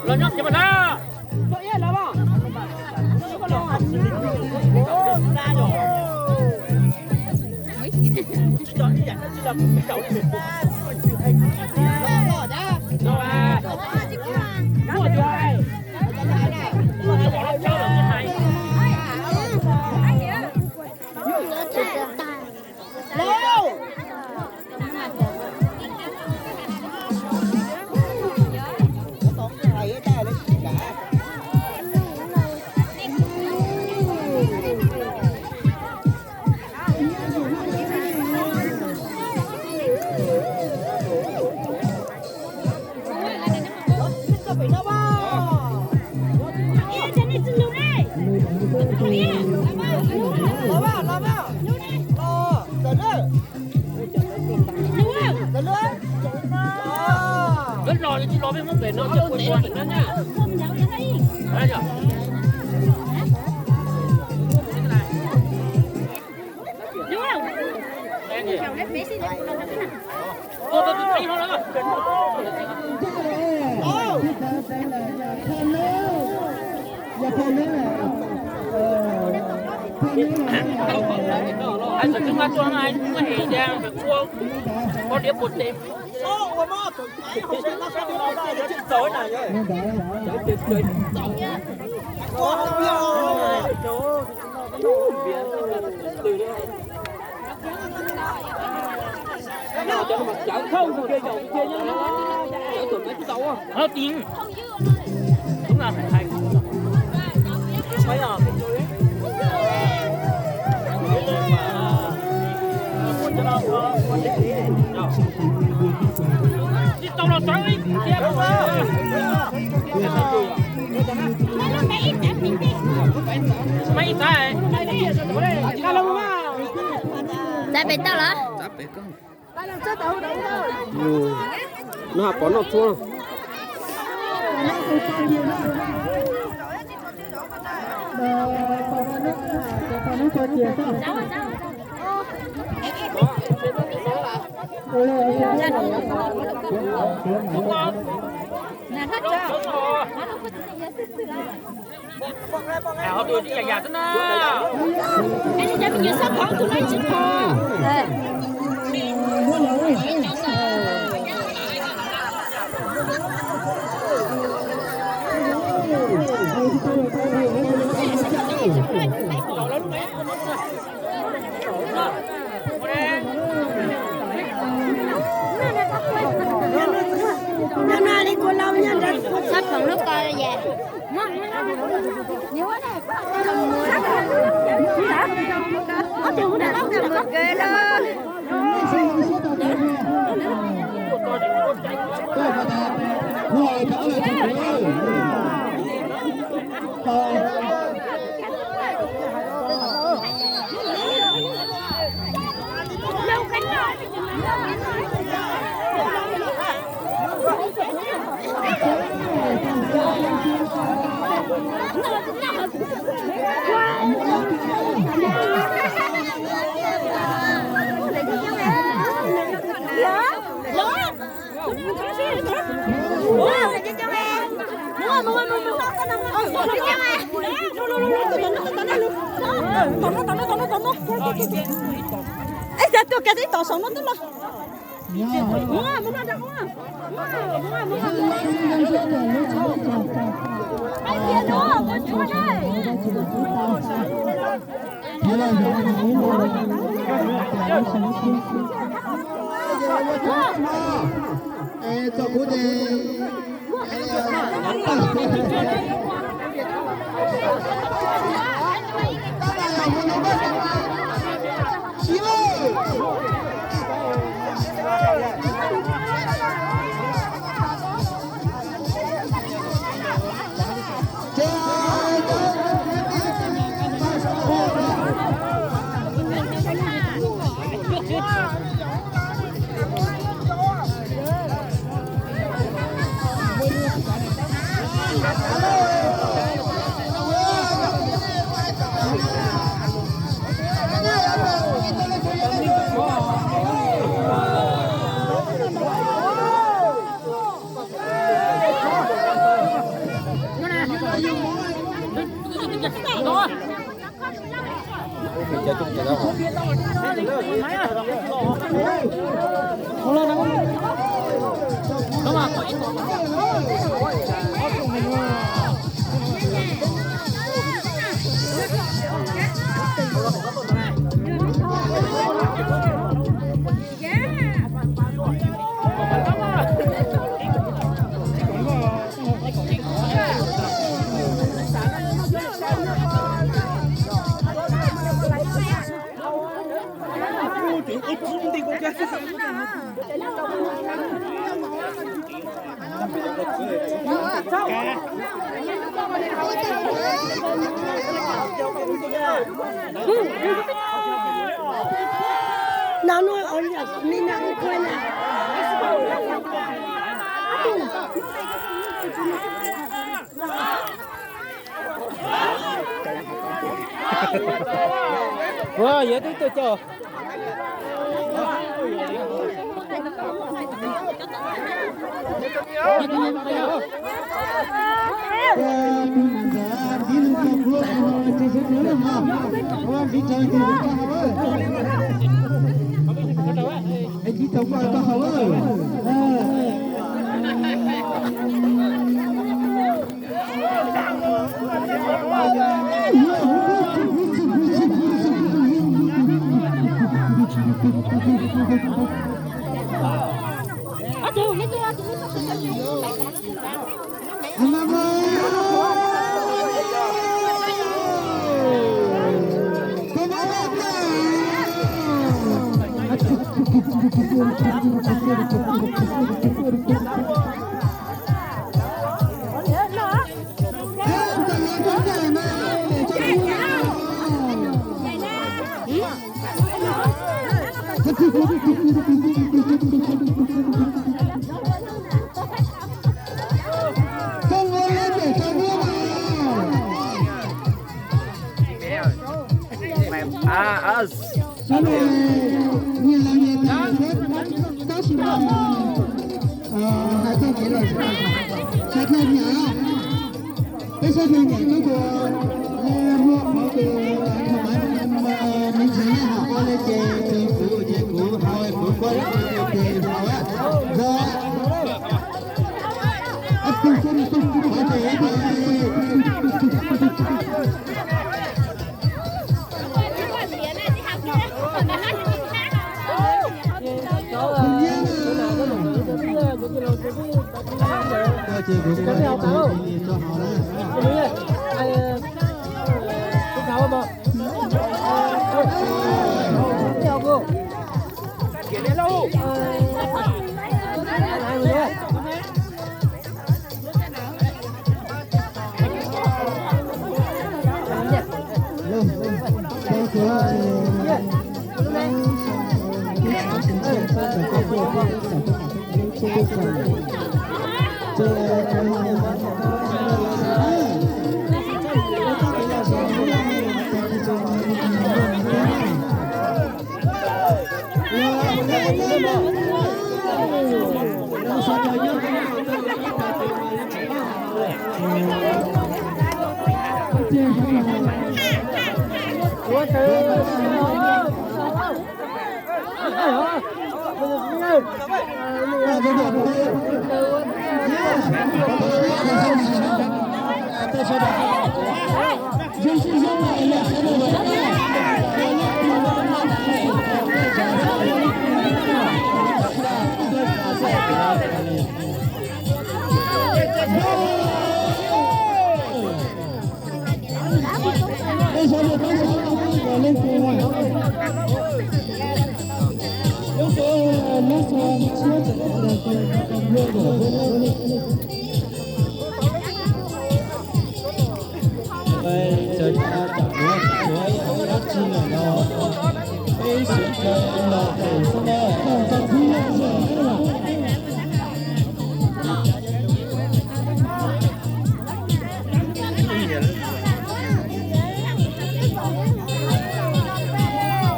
Los nyob kiag mas na. Lawv los tsis los peb muab pem no coj ua pem no na. Hais txog twb nqa tuaj no hais muaj hem tias ua poj diav puas tes. Hov tin. Tsis tau los sawv li tiag. Txav pem toj los? No pom noj txhua. Ho tus yam yam xwb na. Sab pom lub ko yam. Es tuaj kiag tib tom saum no twb los. Ua, yog twb tuaj coj. Sawv daws nyias los nyias tham thiab, tab sis mas hais txog kev lom zem, sawv daws nyiam, peb sawv daws nyiam koj tus, muaj qhov tus, me ntsis nej ho ua li ces tsis kuv ces kuv hais kuv kuaj li ces hais.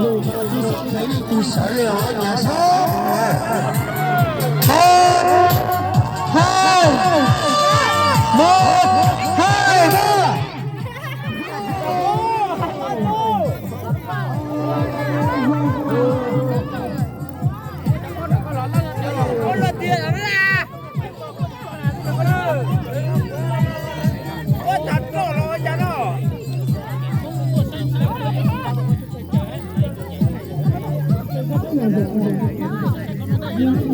Lus no tib xeeb ntawd yeej tus sawv li os, nyav sab. Peb, hais, mos, hais, mos. Nyob twj ywm es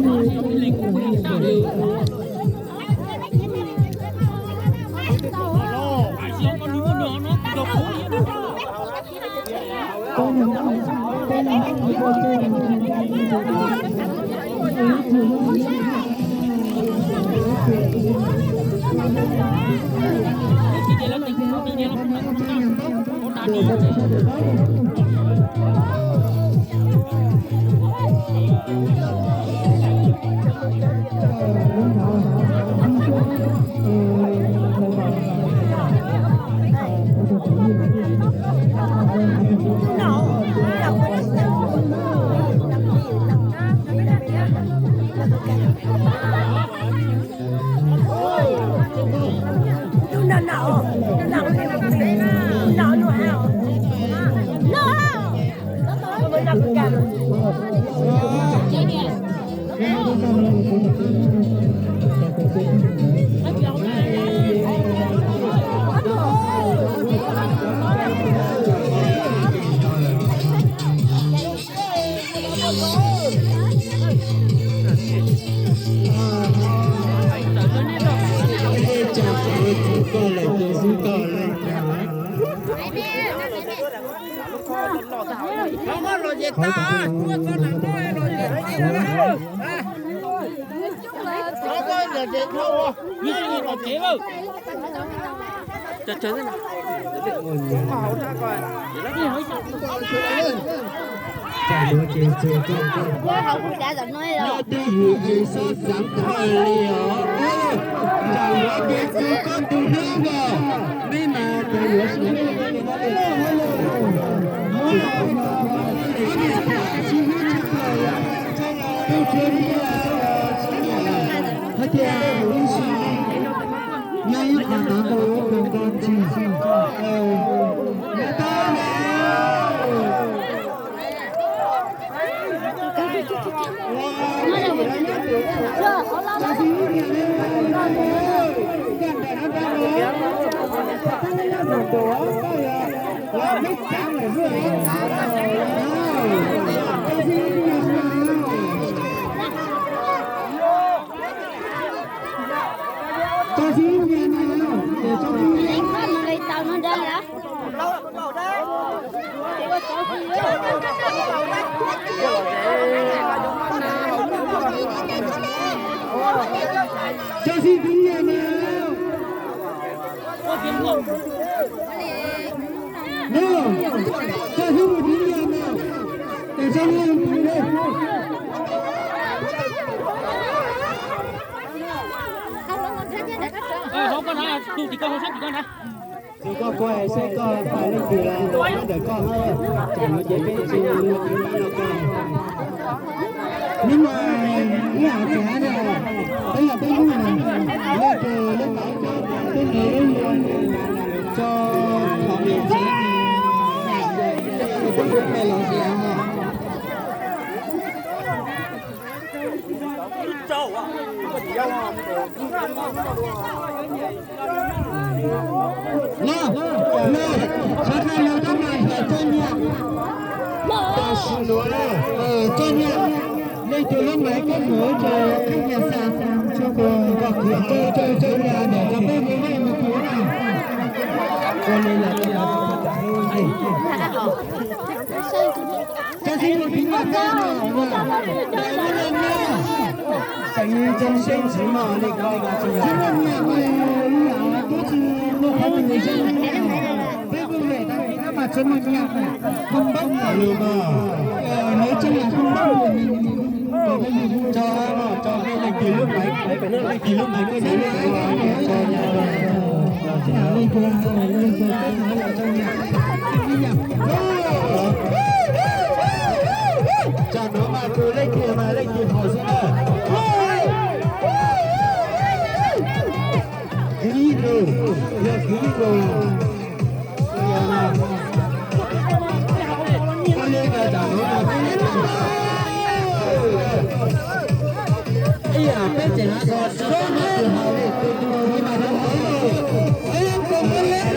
xob xav kawg li os. Nram yuav kev txog koj tus hlub os, mej mas cov yuav sim hais tias ib qho no ntau ua kawg nkaus tsis Cov xib hwb nyiam na. No, cov xib hwb nyiam na. Tes sab lub tus ne. Hauv koj na, tus tim koj hauv sab tim koj na. Tus koj kuaj seb koj hais leej twg los nyob ntawm koj, tsam no ces peb tsis ua lus no koj. Neb mas ib yam tsav na, peb yog peb lub na, leej twg lub mav coj peb nrog lub tso qhov me ntsis, peb lub me los ntsia os. No, no, sawv daws los tab mas yog txoj nyiam. Tam sim no na, txoj nyiam, leej twg lub mav koj mus ces qhib nyias xa, txhua tus nrog kwv tij txoj nyiam ntawm cov peb mus vaj mus tsev na. Ua li los, cov xib hwb nyiam na, tseem yog cov seb ntxiv no li ko, xib hwb nyiam mas ib yam twb tsis muaj qhov twg zoo, peb kuj lem tag kis no mas tsuas muaj nyiam, không bốc lượt mà, nếu trong lòng không bốc lượt thì cho, cho cái leej twg lub mav, leej twg lub mav koj nyiam, leej twg, leej twg koj nyiam, leej twg koj nyiam, cho nyiam. Tsam no mas tus leej twg mas leej twg haum xwb na. Kwv Yeej Nus, yog Kwv Yeej Nus. Ua li ntawd tsam no mas peb, ib yam peb tseem hais txog tsis txhob muab tus hais li tus tus li mas rau hauv. Ua li tus muab li no.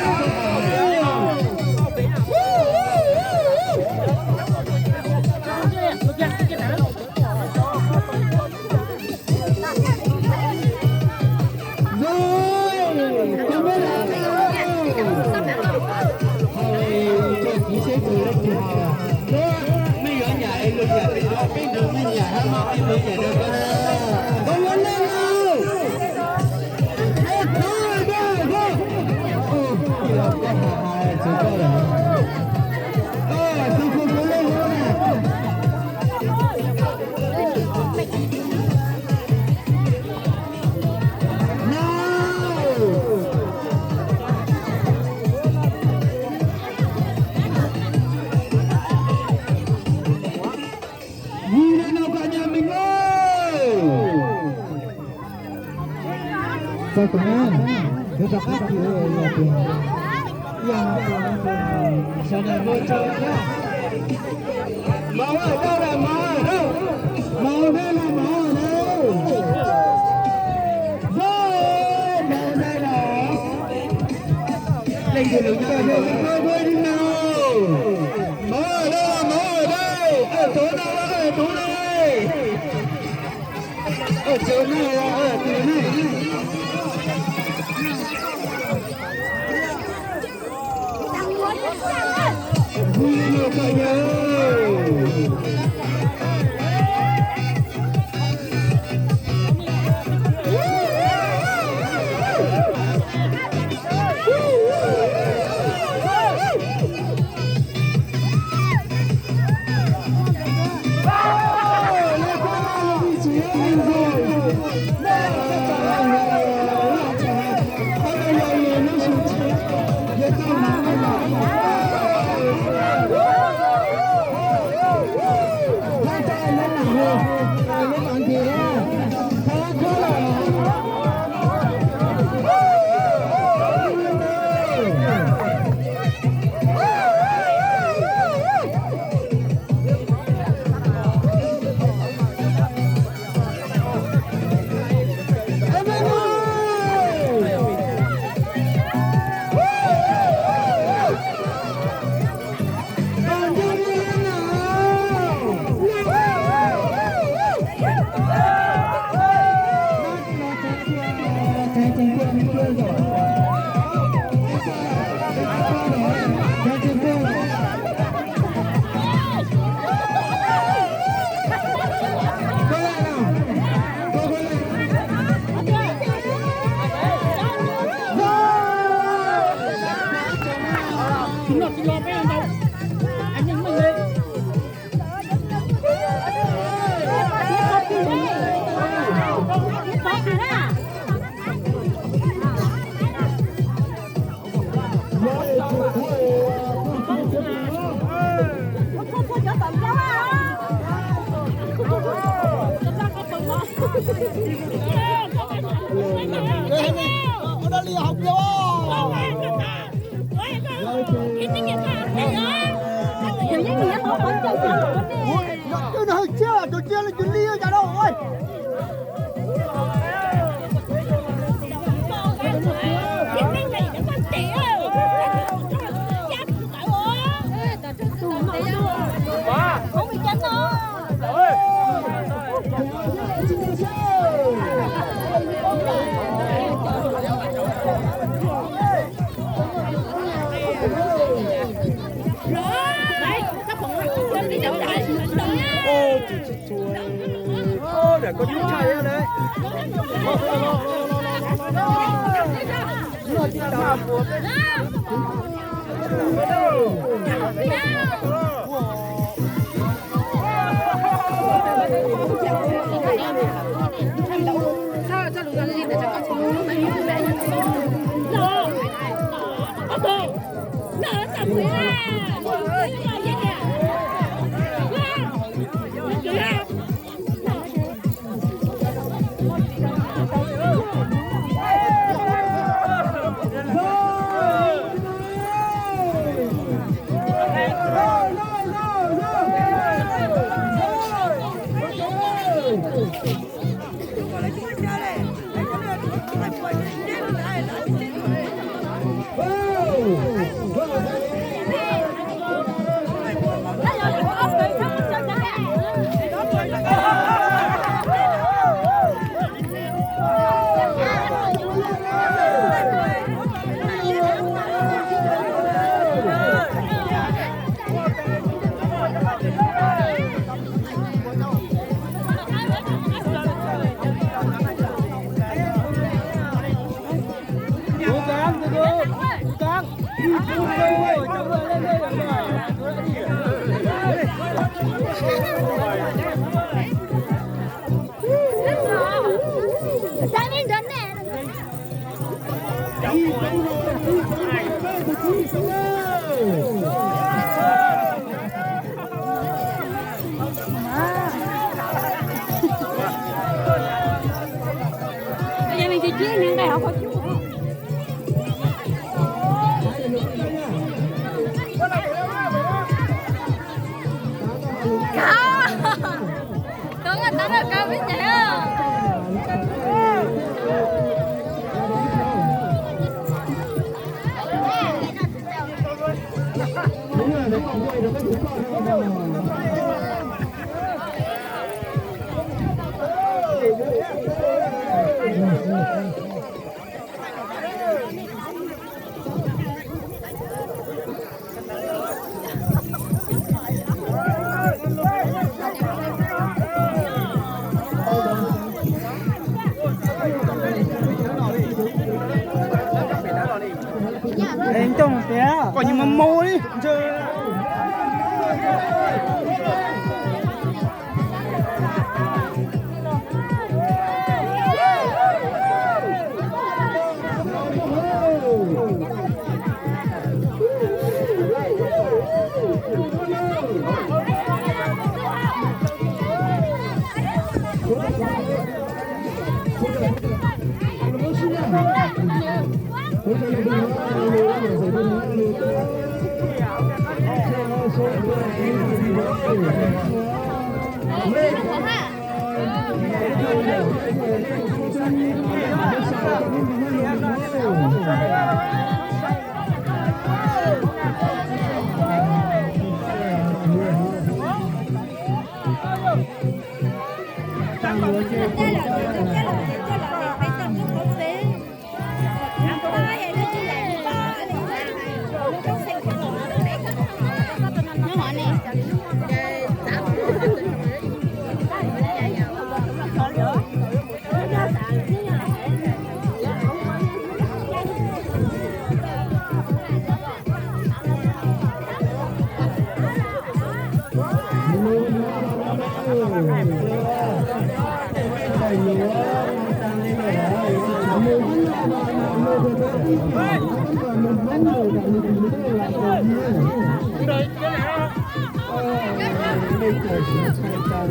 Koj nyias mas mus li.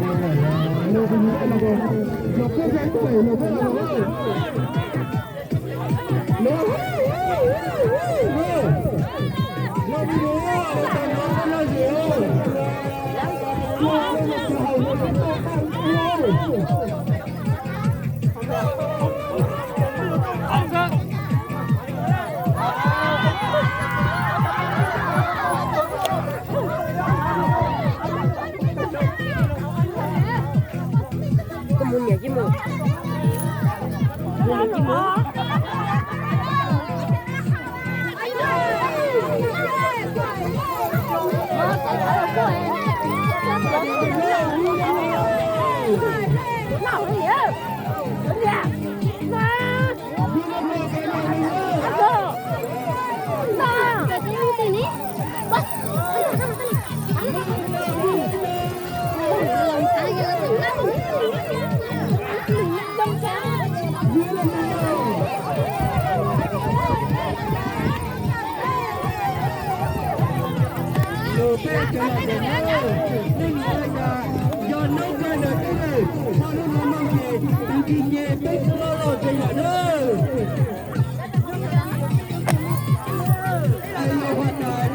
Koj mus niam cia mus.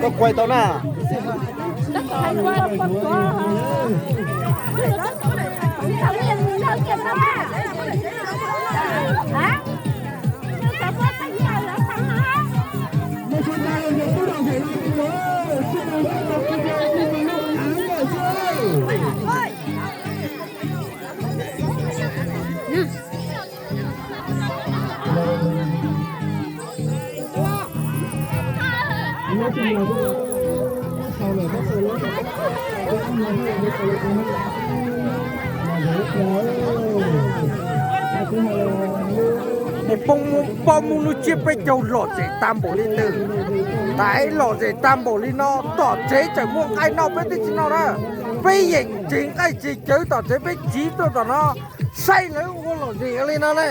Koj kuaib tau na. Poob pob muaj lub tsiab peb caug lom zem tag npaum li twg, tas lom zem tag npaum li no, tom tsev tseem muaj nqaij noj peb twb tsis noj na. Peb yeem tsev nqaij tsev cawv tom tsev peb tsiv tuaj tom no, saib lawv ua lom zem li no ne.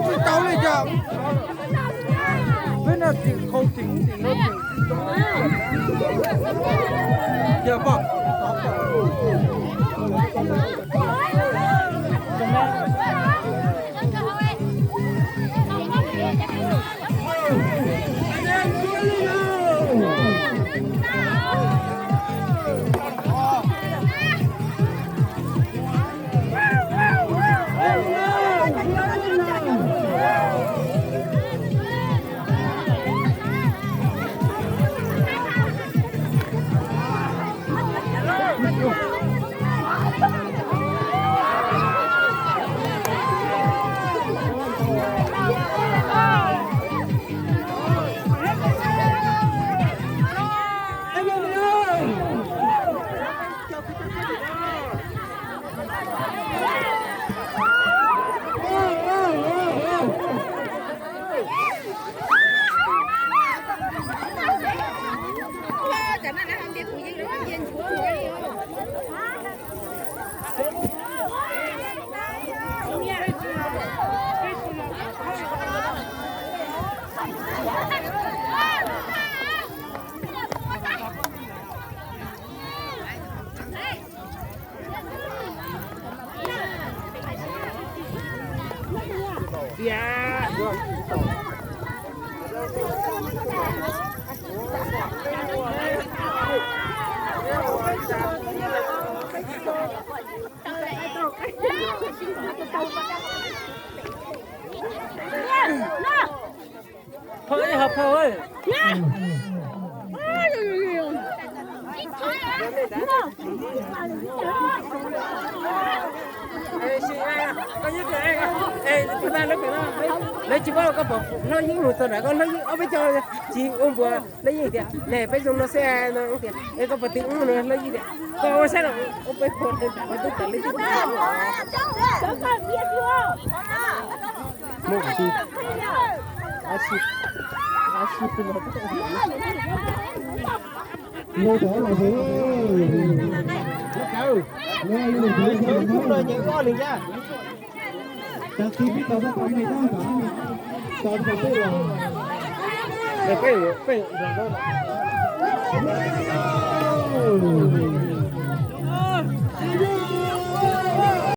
Tsis tau li cas. Peb no tsis khau tsis ub tsis no tsis. Yog pom. Phauj ib hov phauj. Lawv tsis paub koj pom Hlob Yeeb mus txog nram koj Hlob Yeeb ob peb caug tsis ua npuas Hlob Yeeb tias ne peb zoo no xwb no tias es koj pom twb ub no Hlob Yeeb tias koj ua saib los ua peb pom twb tawm li twb